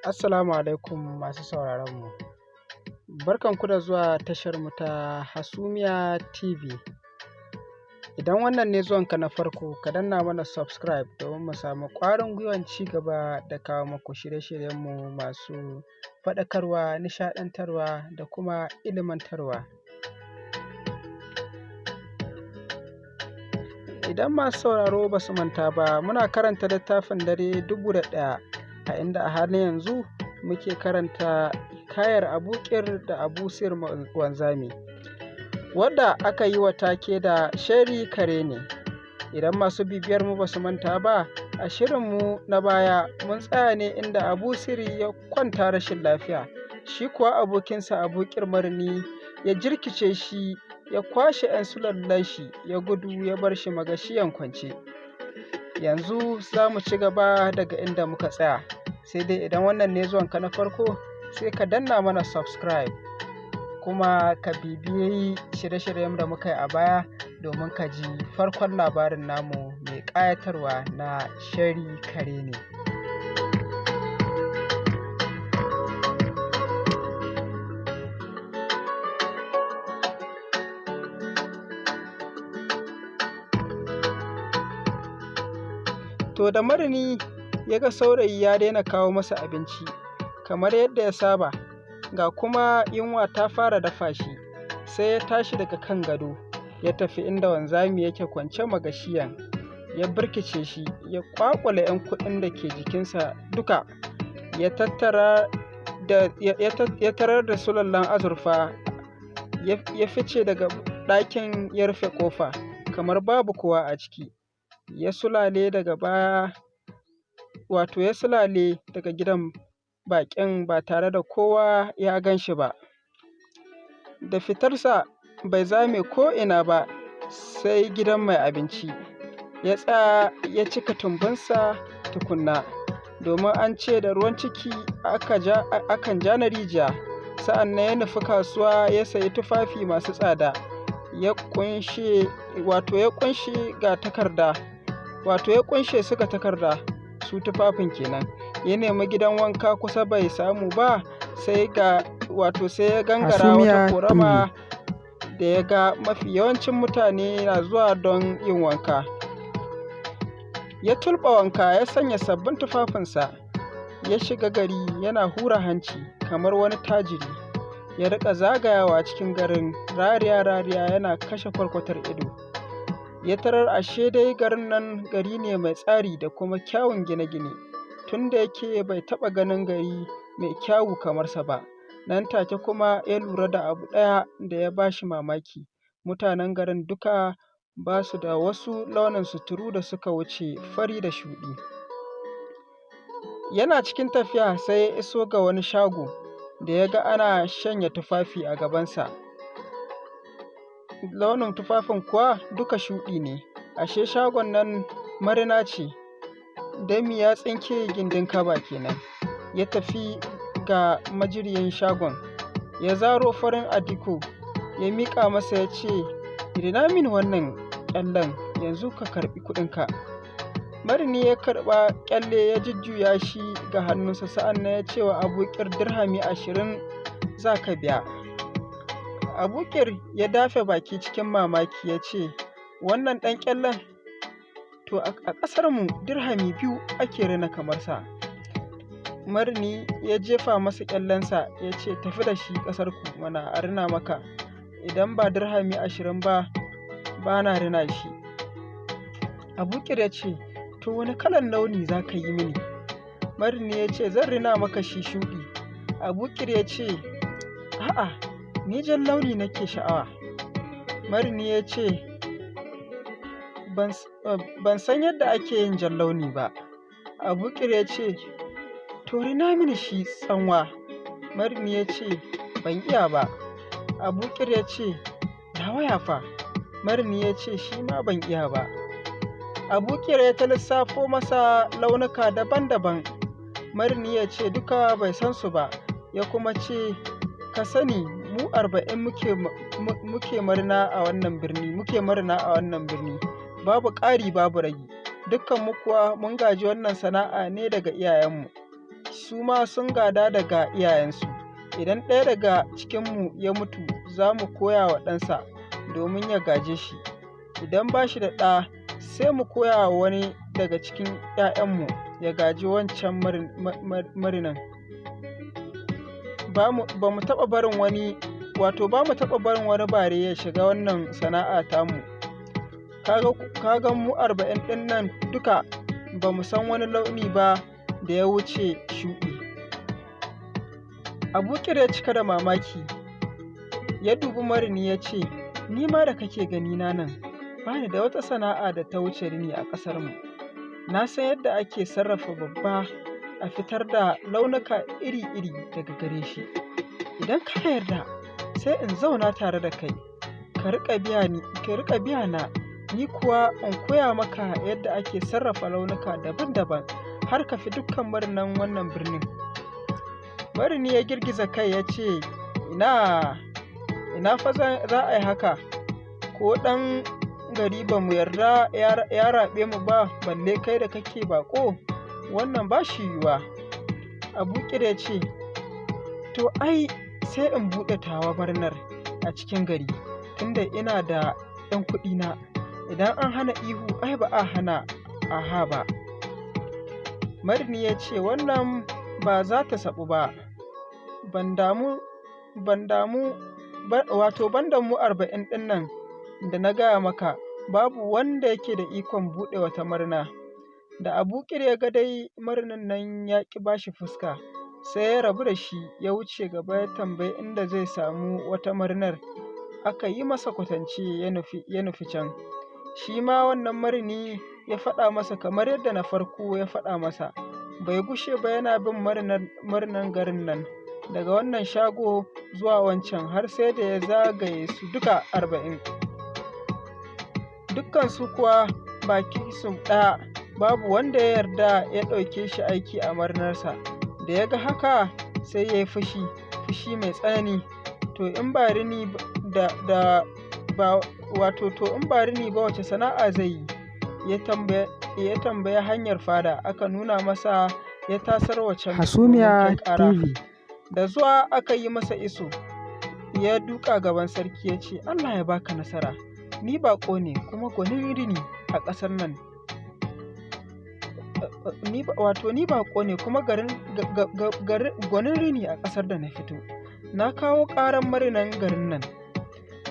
Assalamu alaikum masu sauraron mu. Barkanku da zuwa tashar mu ta Hasumiya TV. Idan wannan ne zuwanka na farko, ka danna mana subscribe domin mu samu ƙwarin gwiwan ci gaba da kawo muku shirye-shiryenmu masu faɗakarwa, nishaɗantarwa da kuma ilimantarwa. Idan masu sauraro ba su manta ba, muna karanta littafin Dare 1001, a inda a halin yanzu muke karanta hikayar Abuƙir da Abusir Wanzami, wadda aka yi wa take da Sheri Kare ne. Idan masu bibiyar mu ba su manta ba, a shirinmu na baya mun tsaya ne inda Abusiri ya kwanta rashin lafiya, shi kuwa abokinsa Abuƙir Marini ya jirkice shi, ya kwashe 'yan sulallan shi, ya gudu ya bar shi magashiyan kwance. Yanzu za mu ci gaba daga inda muka tsaya, sai dai idan wannan ne zuwanka na farko, sai ka danna mana subscribe kuma ka bibiyi shirye-shiryen da muka yi a baya domin ka ji farkon labarin namu mai ƙayatarwa na Sheri Kare ne. To da Marini ya ga saurayi ya daina kawo masa abinci kamar yadda ya saba, ga kuma yunwa ta fara dafa shi, sai ya tashi daga kan gado ya tafi inda wanzami yake kwance magashiyan, ya birkice shi, ya ƙwaƙule 'yan kuɗin da ke jikinsa duka, ya tarar da sulallan azurfa, ya fice daga ɗakin ya rufe ƙofa kamar babu kowa a ciki. Ya sulale daga baya, wato ya sulale daga gidan baƙin ba tare da kowa ya gan shi ba. Da fitarsa bai zame ko'ina ba sai gidan mai abinci. Ya tsaya ya cika tumbinsa tukunna, domin an ce da ruwan ciki akan ja na rijiya. Sa'an nan ya nufi kasuwa ya sayi tufafi masu tsada, ya ƙunshe ga takarda, wato ya ƙunshe su ga takarda, su tufafin kenan. Ya nemi gidan wanka kusa bai samu ba, sai ya gangara wata ƙorama da ya ga mafi yawancin mutane na zuwa don yin wanka. Ya tulɓa wanka, ya sanya sabbin tufafinsa, ya shiga gari yana hura hanci kamar wani tajiri. Ya riƙa zagayawa cikin garin rariya-rariya yana kashe kwarkwatar ido. Ya tarar ashe dai garin nan gari ne mai tsari da kuma kyawun gine-gine, tun da yake bai taɓa ganin gari mai kyawu kamar sa ba. Nan take kuma ya lura da abu ɗaya da ya ba shi mamaki: mutanen garin duka ba su da wasu launin suturu da suka wuce fari da shuɗi. Yana cikin tafiya sai ya iso ga wani shago da ya ga ana shanya tufafi a gabansa. Launin tufafin kuwa duka shuɗi ne, ashe shagon nan marina ce, dami ya tsinke gindin kaba kenan. Ya tafi ga majiryin shagon, ya zaro farin adiko, ya miƙa masa ya ce, "Rina min wannan ƙyallen yanzu ka karɓi kuɗinka." Marini ya karɓa ƙyalle ya jujjuya shi ga hannunsa, sa'an nan ya ce wa Abuƙir, "Dirhami 20 za ka biya." Abuƙir ya dafe baki cikin mamaki ya ce, "Wannan ɗan ƙyallen? To a ƙasarmu dirhami 2 ake rina kamar sa." Marini ya jefa masa ƙyallensa ya ce, "Tafi da shi ƙasarku mana a rina maka, idan ba dirhami 20 ba, ba na rina shi." Abuƙir ya ce, "To wani kalan launi za ka yi mini?" Marini ya ce, "Zan rina maka shi shuɗi." Abuƙir ya ce, "A'a, ni jan launi nake sha'awa." Marini ya ce, "Ban san yadda ake yin jan launi ba." Abuƙir ya ce, "To rina mini shi tsanwa." Marini ya ce, "Ban iya ba." Abuƙir ya ce, "Rawaya fa?" Marini ya ce, "Shi ma ban iya ba." Abuƙir ya ta lissafo masa launuka daban-daban. Marini ya ce duka bai san su ba, ya kuma ce, "Ka sani mu 40 muke marina a wannan birni, babu ƙari babu ragi, dukkanmu kuwa mun gaji wannan sana'a ne daga iyayenmu." Su ma sun gada daga iyayensu. Idan ɗaya daga cikinmu ya mutu, za mu koya wa ɗansa domin ya gaje shi. Idan ba shi da ɗa, sai mu koya wa wani daga cikin ‘ya'yanmu ya gaji wancan marinan. Ba mu taɓa barin wani, wato ba mu taɓa barin wani bare ya shiga wannan sana'a tamu. Ka ga mu 40 ɗin nan duka ba mu san wani launi ba da ya wuce shuɗi. Abokir ya cika da mamaki, ya dubi marini ya ce, "Ni ma da kake gani na nan, ba ni da wata sana'a da ta wuce rini a ƙasarmu. Na san yadda ake sarrafa babba a fitar da launuka iri-iri daga gare shi. Idan ka yarda, sai in zauna tare da kai, ka riƙa biya na, ni kuwa in koya maka yadda ake sarrafa launuka daban-daban har ka fi dukkan marinan wannan birnin." Marini ya girgiza kai ya ce, Ina fa za a yi haka, ko ɗan gari ba mu yarda ya raɓe mu ba, balle kai da kake baƙo, wannan ba shi yiwuwa." Abokir ya ce, "To ai sai in buɗe tawa marinar a cikin gari, tunda ina da ‘yan kuɗina. Idan an hana ihu, ai ba a hana aha ba." Marini ya ce, "Wannan ba za ta saɓu ba. Ban damu wato ban da mu 40 ɗin nan da na gaya maka, babu wanda yake da ikon buɗe wata marina." Da Abokir ya ga dai marinin nan ya ƙi ba shi fuska, sai ya rabu da shi ya wuce gaba ya tambayi inda zai samu wata marinar. Aka yi masa kwatance ya nufi can. Shi ma wannan marini ya faɗa masa kamar yadda na farko ya faɗa masa. Bai gushe ba yana bin marinan garin nan, daga wannan shago zuwa wancan, har sai da ya zagaye su duka 40. Dukkansu kuwa bakinsu ɗaya, babu wanda ya yarda ya ɗauke shi aiki a marinarsa. Da ya ga haka sai ya yi fushi, fushi mai tsanani. To in ba rini ba wace sana'a zai yi? Ya tambayi hanyar fada, aka nuna masa, ya tasar wa can Hasumiya TV. Da zuwa aka yi masa iso, ya duka gaban sarki ya ce, "Allah ya baka nasara, ni baƙo ne kuma gwanin rini a ƙasar nan. Wato ni baƙo ne kuma gwanin rini a ƙasar da na fito. Na kawo ƙaran marinan garin nan."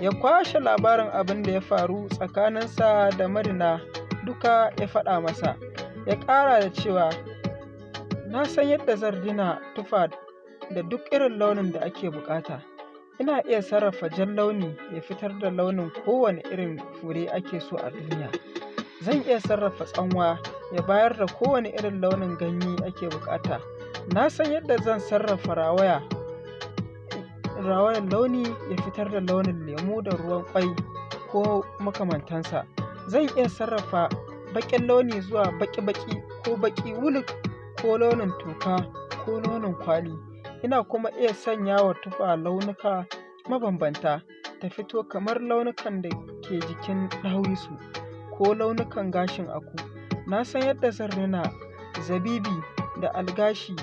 Ya kwashe labarin abin da ya faru tsakaninsa da marina duka ya faɗa masa. Ya ƙara da cewa, "Na san yadda zan rina tufa da duk irin launin da ake buƙata. Ina iya sarrafa jan launi ya fitar da launin kowane irin fure ake so a duniya. Zan iya sarrafa tsanwa ya bayar da kowane irin launin ganye ake buƙata. Na san yadda zan sarrafa rawayan launi ya fitar da launin lemu da ruwan ƙwai ko makamantansa. Zan iya sarrafa baƙin launi zuwa baƙi-baƙi ko baƙi wuluk ko launin toka ko launin kwali. Ina kuma iya sanya wa tufa launuka mabambanta ta fito kamar launukan da ke jikin ɗawisu ko launukan gashin aku. Na san yadda zan rina zabibi da algashi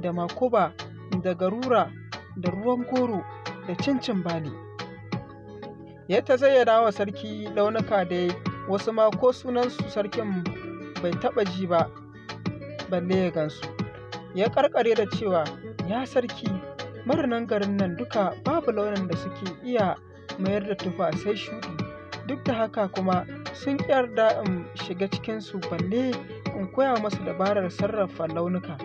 da makuba da garura da ruwan goro da cincin bali." Ya ta zayyana wa sarki launuka dai, wasu ma ko sunansu sarkin bai taɓa ji ba balle ya gansu. Ya ƙarƙare da cewa, "Ya sarki, marinan garin nan duka babu launin da suke iya mayar da tufa sai shuɗi. Duk da haka kuma sun ƙi yarda in shiga cikinsu balle in koya musu dabarar sarrafa launuka.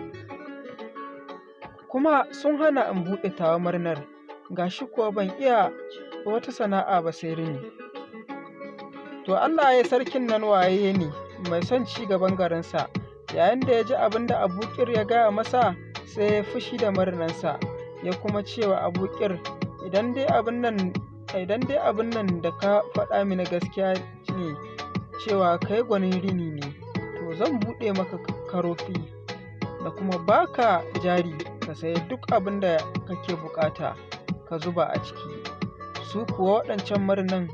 Kuma sun hana in buɗe tawa marinar, ga shi kuwa ban iya wata sana'a ba sai rini." To Allah ya sarkin nan waye ne mai son ci gaban garinsa. Yayin da ya ji abin da Abokir ya gaya masa, sai ya fushi da marinansa, ya kuma ce wa Abokir, Idan dai abin nan da ka faɗa mini gaskiya ne cewa kai gwanin rini ne, to zan buɗe maka karofi da kuma baka jari ka sayi duk abin da kake buƙata ka zuba a ciki. Su kuwa waɗancan marinan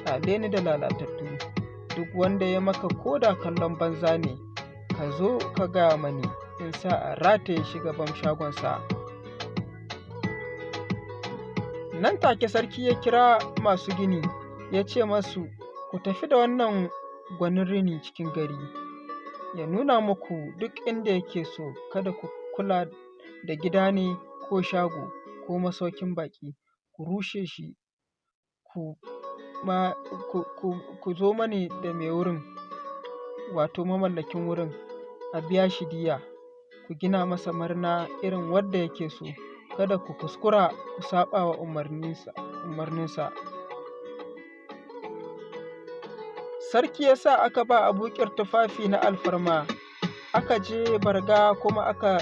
ƙyale ni da lalatattu. Duk wanda ya maka ko da kallon banza ne, ka zo ka gaya mani, in sa a rataye shi gaban shagonsa. Nan take sarki ya kira masu gini ya ce masu, ku tafi da wannan gwanin rini cikin gari, ya nuna muku duk inda yake so, kada ku kula da gida ne ko shago ko masaukin baƙi, ku rushe shi, ku zo mani da mai wurin, wato mamallakin wurin, a biya shi diyya, ku gina masa marina irin wadda yake so, kada ku kuskura ku saɓa wa umarninsa. Sarki ya sa aka ba Abokir tufafi na alfarma, aka je Barga kuma aka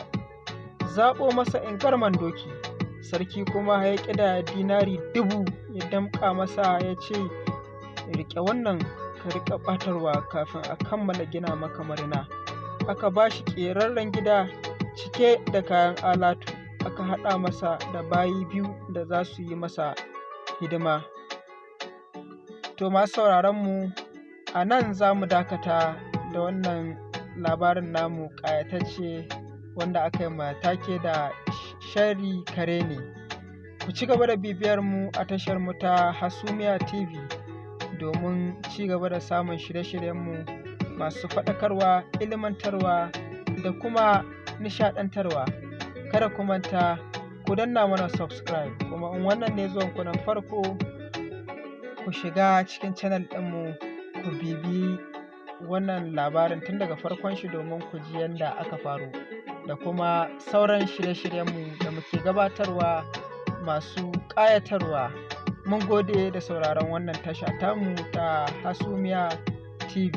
zaɓo masa ingarman doki. Sarki kuma ya ƙidaya dinari 1000 ya damƙa masa ya ce, riƙe wannan ka riƙa ɓatarwa kafin a kammala gina maka marina. Aka ba shi ƙerarren gida cike da kayan alatu, aka haɗa masa da bayi 2 da za su yi masa hidima. To masu sauraron mu, a nan za mu dakata da wannan labarin namu ƙayatacce wanda aka yi ma take da Sharri Kare Ne. Ku ci gaba da bibiyar mu a tashar mu ta Hasumiya TV domin ci gaba da samun shirye-shiryenmu masu faɗakarwa, ilmantarwa da kuma nishaɗantarwa. Kada ku manta ku danna mana subscribe, kuma in wannan ne zuwanku na farko, ku shiga cikin channel ɗinmu ku bibiyi wannan labarin tun daga farkon shi domin ku ji yadda aka faru da kuma sauran shirye-shiryenmu da muke gabatarwa masu ƙayatarwa. Mun gode da sauraron wannan tasha tamu ta Hasumiya TV.